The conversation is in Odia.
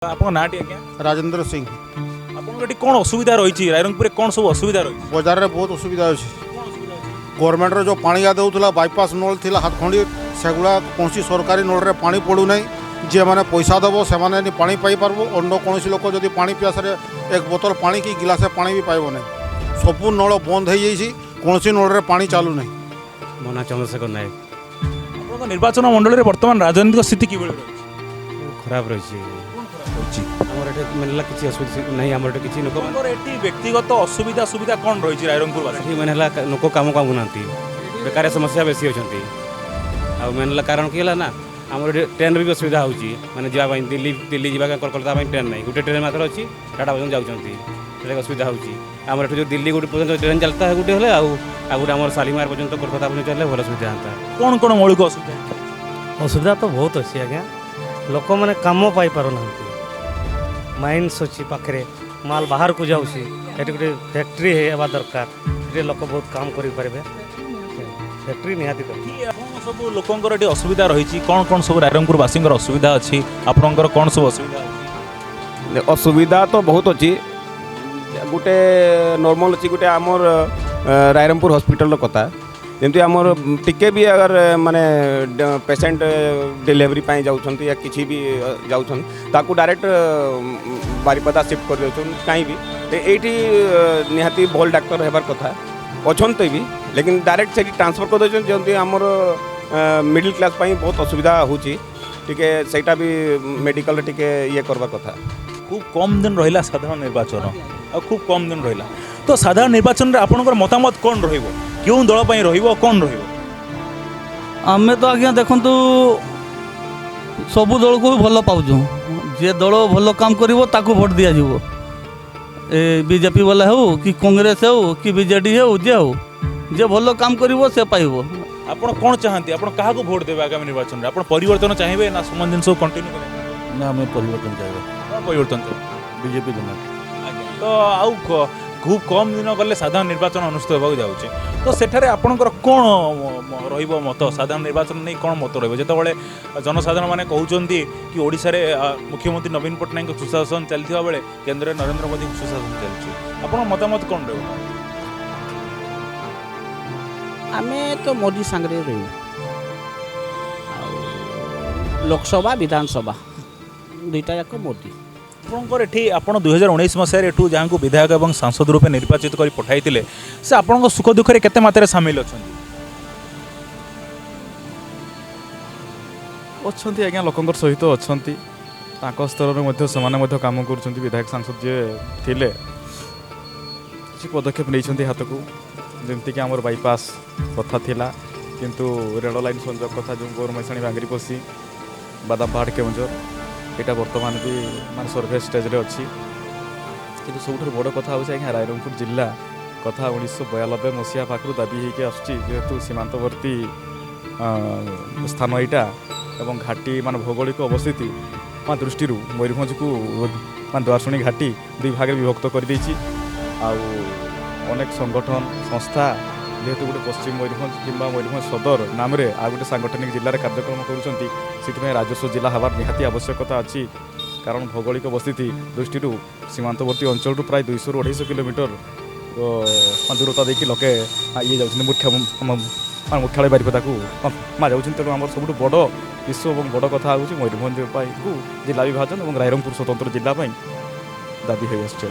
ଆପଣଙ୍କ ନାଁଟି ଆଜ୍ଞା? ରାଜେନ୍ଦ୍ର ସିଂ। ଆପଣଙ୍କ ଏଠି କ'ଣ ଅସୁବିଧା ରହିଛି? ରାଇରଙ୍ଗପୁରରେ କ'ଣ ସବୁ ଅସୁବିଧା ରହିଛି? ବଜାରରେ ବହୁତ ଅସୁବିଧା ଅଛି। କ'ଣ ଅସୁବିଧା ଅଛି? ଗଭର୍ଣ୍ଣମେଣ୍ଟର ଯେଉଁ ପାଣି ଦେଉଥିଲା, ବାଇପାସ୍ ନଳ ଥିଲା ହାତଖଣ୍ଡି, ସେଗୁଡ଼ା କୌଣସି ସରକାରୀ ନଳରେ ପାଣି ପଡ଼ୁନାହିଁ। ଯେଉଁମାନେ ପଇସା ଦେବ ସେମାନେ ପାଣି ପାଇପାରିବ। ଅନ୍ୟ କୌଣସି ଲୋକ ଯଦି ପାଣି ପିଆସରେ ଏକ ବୋତଲ ପାଣି କି ଗିଲାସେ ପାଣି ବି ପାଇବ ନାହିଁ। ସବୁ ନଳ ବନ୍ଦ ହେଇଯାଇଛି, କୌଣସି ନଳରେ ପାଣି ଚାଲୁନାହିଁ। ମୋ ନାଁ ଚନ୍ଦ୍ରଶେଖର ନାୟକ। ଆପଣଙ୍କ ନିର୍ବାଚନ ମଣ୍ଡଳୀରେ ବର୍ତ୍ତମାନ ରାଜନୈତିକ ସ୍ଥିତି କିଭଳି ରହିଛି? ଖରାପ ରହିଛି। କ'ଣ ଖରାପ ରହିଛି? ଆମର ଏଠି ମାନେ ହେଲା କିଛି ଅସୁବିଧା ନାହିଁ। ଆମର ଏଠି କିଛି ଲୋକ ଆପଣଙ୍କର ଏଠି ବ୍ୟକ୍ତିଗତ ଅସୁବିଧା ସୁବିଧା କ'ଣ ରହିଛି ରାଇରଙ୍ଗପୁର? ଏଠି ମାନେ ହେଲା ଲୋକ କାମ କାମୁନାହାନ୍ତି, ବେକାରିଆ ସମସ୍ୟା ବେଶୀ ଅଛନ୍ତି। ଆଉ ମେନ୍ ହେଲା କାରଣ କି ହେଲା ନା, ଆମର ଏଠି ଟ୍ରେନ୍ର ବି ଅସୁବିଧା ହେଉଛି, ମାନେ ଯିବା ପାଇଁ ଦିଲ୍ଲୀ ଯିବା ପାଇଁ, କୋଲକାତା ପାଇଁ ଟ୍ରେନ୍ ନାହିଁ। ଗୋଟେ ଟ୍ରେନ୍ ମାତ୍ର ଅଛି, ଟାଟା ପର୍ଯ୍ୟନ୍ତ ଯାଉଛନ୍ତି, ସେଟା ଅସୁବିଧା ହେଉଛି। ଆମର ଏଠି ଯେଉଁ ଦିଲ୍ଲୀ ଗୋଟେ ପର୍ଯ୍ୟନ୍ତ ଟ୍ରେନ୍ ଚାଲିତା ଗୋଟେ ହେଲେ, ଆଉ ଗୋଟେ ଆମର ଶାଲିମାର ପର୍ଯ୍ୟନ୍ତ, କୋଲକାତା ପର୍ଯ୍ୟନ୍ତ ଚାଲିଲେ ଭଲ ସୁବିଧା ହୁଅନ୍ତା। କ'ଣ କ'ଣ ମୌଳିକ ଅସୁବିଧା? ଅସୁବିଧା ତ ବହୁତ ଅଛି ଆଜ୍ଞା। ଲୋକମାନେ କାମ ପାଇପାରୁନାହାନ୍ତି। ମାଇନ୍ସ ଅଛି ପାଖରେ, ମାଲ ବାହାରକୁ ଯାଉଛି। ଏଠି ଗୋଟେ ଫ୍ୟାକ୍ଟ୍ରି ହେବା ଦରକାର, ଏଠି ଲୋକ ବହୁତ କାମ କରିପାରିବେ। ଫ୍ୟାକ୍ଟ୍ରି ନିହାତି ଦରକାର। ଏଠି ଆପଣ ସବୁ ଲୋକଙ୍କର ଏଠି ଅସୁବିଧା ରହିଛି କ'ଣ କ'ଣ ସବୁ? ରାଇରଙ୍ଗପୁର ବାସୀଙ୍କର ଅସୁବିଧା ଅଛି, ଆପଣଙ୍କର କ'ଣ ସବୁ ଅସୁବିଧା ଅଛି? ଅସୁବିଧା ତ ବହୁତ ଅଛି। ଗୋଟେ ନର୍ମାଲ ଅଛି, ଗୋଟେ ଆମର ରାଇରଙ୍ଗପୁର ହସ୍ପିଟାଲର କଥା। ଯେମିତି ଆମର ଟିକେ ବି ଅଗର ମାନେ ପେସେଣ୍ଟ ଡେଲିଭରି ପାଇଁ ଯାଉଛନ୍ତି ୟା କିଛି ବି ଯାଉଛନ୍ତି, ତାକୁ ଡାଇରେକ୍ଟ ବାରିପଦା ସିଫ୍ଟ କରିଦେଉଛନ୍ତି। କାହିଁ ବି ଏଇଠି ନିହାତି ଭଲ ଡାକ୍ତର ହେବାର କଥା, ଅଛନ୍ତି ବି, ଲେକିନ୍ ଡାଇରେକ୍ଟ ସେଠି ଟ୍ରାନ୍ସଫର୍ କରିଦେଉଛନ୍ତି। ଯେମିତି ଆମର ମିଡ଼ିଲ୍ କ୍ଲାସ୍ ପାଇଁ ବହୁତ ଅସୁବିଧା ହେଉଛି ଟିକେ। ସେଇଟା ବି ମେଡ଼ିକାଲରେ ଟିକେ ଇଏ କରିବା କଥା। ଖୁବ୍ କମ୍ ଦିନ ରହିଲା ସାଧାରଣ ନିର୍ବାଚନ, ଆଉ ଖୁବ୍ କମ୍ ଦିନ ରହିଲା। ତ ସାଧାରଣ ନିର୍ବାଚନରେ ଆପଣଙ୍କର ମତାମତ କ'ଣ ରହିବ? କେଉଁ ଦଳ ପାଇଁ ରହିବ, କ'ଣ ରହିବ? ଆମେ ତ ଆଜ୍ଞା ଦେଖନ୍ତୁ, ସବୁ ଦଳକୁ ବି ଭଲ ପାଉଛୁ। ଯିଏ ଦଳ ଭଲ କାମ କରିବ ତାକୁ ଭୋଟ ଦିଆଯିବ। ଏ ବିଜେପି ବାଲା ହେଉ କି କଂଗ୍ରେସ ହେଉ କି ବିଜେଡ଼ି ହେଉ, ଯିଏ ହେଉ, ଯିଏ ଭଲ କାମ କରିବ ସେ ପାଇବ। ଆପଣ କ'ଣ ଚାହାନ୍ତି? ଆପଣ କାହାକୁ ଭୋଟ ଦେବେ ଆଗାମୀ ନିର୍ବାଚନରେ? ଆପଣ ପରିବର୍ତ୍ତନ ଚାହିଁବେ ନା ସମାନ ଜିନିଷକୁ କଣ୍ଟିନ୍ୟୁ କରିବେ? ନା, ଆମେ ପରିବର୍ତ୍ତନ ଚାହିଁବା। କ'ଣ ପରିବର୍ତ୍ତନ ଚାହିଁବେ? BJP government. ଆଜ୍ଞା, ତ ଆଉ ଖୁବ୍ କମ୍ ଦିନ ଗଲେ ସାଧାରଣ ନିର୍ବାଚନ ଅନୁଷ୍ଠିତ ହେବାକୁ ଯାଉଛି। ତ ସେଠାରେ ଆପଣଙ୍କର କ'ଣ ରହିବ ମତ? ସାଧାରଣ ନିର୍ବାଚନ ନେଇ କ'ଣ ମତ ରହିବ, ଯେତେବେଳେ ଜନସାଧାରଣ ମାନେ କହୁଛନ୍ତି କି ଓଡ଼ିଶାରେ ମୁଖ୍ୟମନ୍ତ୍ରୀ ନବୀନ ପଟ୍ଟନାୟକଙ୍କ ସୁଶାସନ ଚାଲିଥିବା ବେଳେ କେନ୍ଦ୍ରରେ ନରେନ୍ଦ୍ର ମୋଦୀଙ୍କ ସୁଶାସନ ଚାଲିଛି? ଆପଣଙ୍କ ମତାମତ କ'ଣ ରହିବ? ଆମେ ତ ମୋଦି ସାଙ୍ଗରେ ରହିବୁ, ଆଉ ଲୋକସଭା ବିଧାନସଭା ଦୁଇଟା ଯାକ ମୋଦି। ଆପଣଙ୍କର ଏଠି ଆପଣ 2019 ମସିହାରେ ଏଠୁ ଯାହାଙ୍କୁ ବିଧାୟକ ଏବଂ ସାଂସଦ ରୂପେ ନିର୍ବାଚିତ କରି ପଠାଇଥିଲେ, ସେ ଆପଣଙ୍କ ସୁଖ ଦୁଃଖରେ କେତେ ମାତ୍ରାରେ ସାମିଲ ଅଛନ୍ତି? ଅଛନ୍ତି ଆଜ୍ଞା, ଲୋକଙ୍କର ସହିତ ଅଛନ୍ତି। ତାଙ୍କ ସ୍ତରରେ ମଧ୍ୟ ସେମାନେ ମଧ୍ୟ କାମ କରୁଛନ୍ତି। ବିଧାୟକ ସାଂସଦ ଯିଏ ଥିଲେ କିଛି ପଦକ୍ଷେପ ନେଇଛନ୍ତି ହାତକୁ, ଯେମିତିକି ଆମର ବାଇପାସ୍ କଥା ଥିଲା, କିନ୍ତୁ ରେଳ ଲାଇନ୍ ସଂଯୋଗ କଥା, ଯେଉଁ ଗୋରମୈସାଣୀ ବାଙ୍ଗିରିପୋଷି ବାଦାମପାହାଡ଼ କେଉଁଝର, ଏଇଟା ବର୍ତ୍ତମାନ ବି ମାନେ ସର୍ଭେ ଷ୍ଟେଜ୍ରେ ଅଛି। କିନ୍ତୁ ସବୁଠାରୁ ବଡ଼ କଥା ହେଉଛି ଆଜ୍ଞା, ରାଇରଙ୍ଗପୁର ଜିଲ୍ଲା କଥା 1992 ମସିହା ପାଖରୁ ଦାବି ହେଇକି ଆସୁଛି। ଯେହେତୁ ସୀମାନ୍ତବର୍ତ୍ତୀ ସ୍ଥାନ ଏଇଟା ଏବଂ ଘାଟି ମାନେ ଭୌଗୋଳିକ ଅବସ୍ଥିତି ମାନେ ଦୃଷ୍ଟିରୁ ମୟୂରଭଞ୍ଜକୁ ମାନେ ଦ୍ୱାରଶୁଣୀ ଘାଟି ଦୁଇ ଭାଗରେ ବିଭକ୍ତ କରିଦେଇଛି। ଆଉ ଅନେକ ସଂଗଠନ ସଂସ୍ଥା ଯେହେତୁ ଗୋଟେ ପଶ୍ଚିମ ମୟୂରଭଞ୍ଜ କିମ୍ବା ମୟୂରଭଞ୍ଜ ସଦର ନାମରେ ଆଉ ଗୋଟେ ସାଙ୍ଗଠନିକ ଜିଲ୍ଲାରେ କାର୍ଯ୍ୟକ୍ରମ କରୁଛନ୍ତି, ସେଥିପାଇଁ ରାଜସ୍ୱ ଜିଲ୍ଲା ହେବାର ନିହାତି ଆବଶ୍ୟକତା ଅଛି। କାରଣ ଭୌଗୋଳିକ ଅବସ୍ଥିତି ଦୃଷ୍ଟିରୁ ସୀମାନ୍ତବର୍ତ୍ତୀ ଅଞ୍ଚଳରୁ ପ୍ରାୟ 200ରୁ 250 କିଲୋମିଟର ଦୂରତା ଦେଇକି ଲୋକେ ଇଏ ଯାଉଛନ୍ତି, ମୁଖ୍ୟ ମାନେ ମୁଖ୍ୟାଳୟ ବାରିପଦାକୁ ମା ଯାଉଛନ୍ତି। ତେଣୁ ଆମର ସବୁଠୁ ବଡ଼ ଇସ୍ୟୁ ଏବଂ ବଡ଼ କଥା ହେଉଛି ମୟୂରଭଞ୍ଜ ପାଇଁକୁ ଜିଲ୍ଲା ବିଭାଜନ ଏବଂ ରାଇରଙ୍ଗପୁର ସ୍ୱତନ୍ତ୍ର ଜିଲ୍ଲା ପାଇଁ ଦାବି ହୋଇଆସୁଛି।